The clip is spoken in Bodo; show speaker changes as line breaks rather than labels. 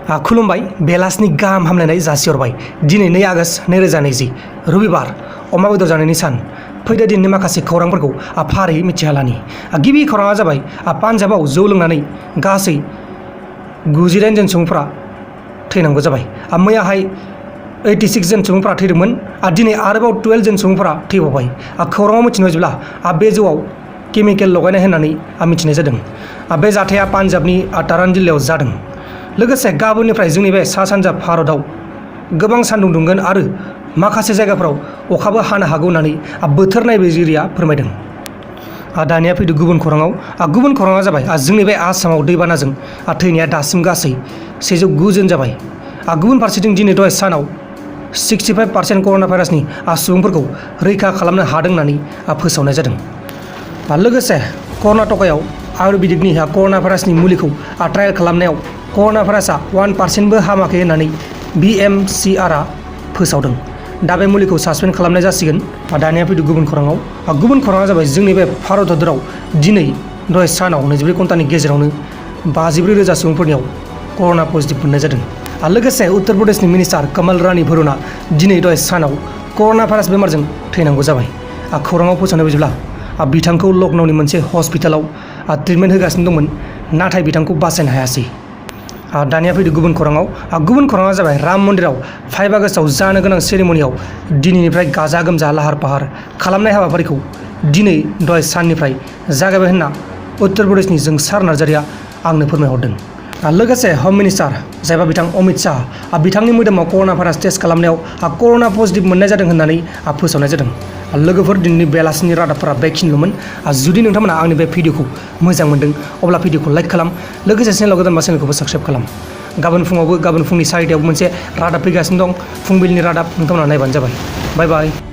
खुलुमबाय बेलासिनि गाहाम हामलायनाय जासिहरबाय। दिनै 2 आगस्ट 2020 रबिबार अमा बेदर जानायनि सान। फैदो दिननि माखासे खौरांफोरखौ फारियै मिथिहालानि। गिबि खौराङा जाबाय पान्जाबाव जौ लोंनानै गासै 98 जन सुबुंफोरा थैनांगौ जाबाय। मैयाहाय 86 जन सुबुंफोरा थैदोंमोन। दिनै आरोबाव 12 जन सुबुंफोरा थैबावबाय। खौराङाव मिथिनाय बायदिब्ला बे जौआव केमिकेल लगायनाय होननानै मिथिनाय जादों। बे जाथाया पान्जाबनि तारान जिल्लायाव जादों। लोगोसे गाबोननिफ्राय जोंनि बे सा सानजा भारतआव गोबां सान्दुं दुंगोन आरो माखासे जायगाफोराव अखाबो हानो हागौ होननानै बोथोर नायबिजिरगिरिया फोरमायदों। दानिया फैदो गुबुन खौराङाव। गुबुन खौराङा जाबाय जोंनि बे आसामाव दैबानाजों थैनाया दासिम गासै 109 जन जाबाय। गुबुन फारसेथिं दिनै दहाय सानाव 65% कर'ना भाइरासनि सुबुंफोरखौ रैखा खालामनो हादों होननानै फोसावनाय जादों। लोगोसे कर्नाटकआव आयुर्वेदिकनि कर'ना भाइरासनि मुलिखौ ट्रायल खालामनायाव कर'ना भाइरासआ 1%बो हामाखै होननानै BMCRआ फोसावदों। दा बे मुलिखौ सासपेन्ड खालामनाय जासिगोन। दानिया फैदो गुबुन खौराङाव। गुबुन खौराङा जाबाय जोंनि बे भारत हादराव दिनै दहाय सानाव 24 घन्टानि गेजेरावनो 53,000 सुबुंफोरनियाव कर'ना पजिटिभ मोननाय जादों। लोगोसे उत्तर प्रदेशनि मिनिस्टार कमल रानी भरुना दिनै दहाय सानाव कर'ना भाइरास बेमारजों थैनांगौ जाबाय। खौराङाव फोसावनाय बायदिब्ला बिथांखौ लखनौनि मोनसे हस्पिटालाव ट्रिटमेन्ट होगासिनो दंमोन, नाथाय बिथांखौ बासायनो हायासै। दानिया फैदो गुबुन खौराङाव। गुबुन खौराङा जाबाय राम मन्दिराव 5 आगस्टआव जानो गोनां सेरेमनियाव दिनैनिफ्राय गाजा गोमजा लाहार फाहार खालामनाय हाबाफारिखौ दिनै दहाय साननिफ्राय जागायबाय होनना उत्तर प्रदेशनि जोंसार नार्जारिया आंनो फोरमायहरदों। लोगोसे हम मिनिस्टार जायबा बिथां अमित शाह बिथांनि मोदोमाव कर'ना भाइरास टेस्ट खालामनायाव कर'ना पजिटिभ मोननाय जादों होननानै फोसावनाय जादों। लोगोफोर दिनैनि बेलासिनि रादाबफोरा बेखिनिल'मोन। जुदि नोंथांमोना आंनि बे भिडिअखौ मोजां मोनदों अब्ला भिडिअखौ लाइक खालाम, लोगोसे चेनेलाव गोदानबा चेनेलखौबो साबस्क्राइब खालाम। गाबोन फुंनि 4टायावबो मोनसे रादाब फैगासिनो दं, फुंबिलिनि रादाब, नोंथांमोना नायबानो जाबाय। बाय बाय।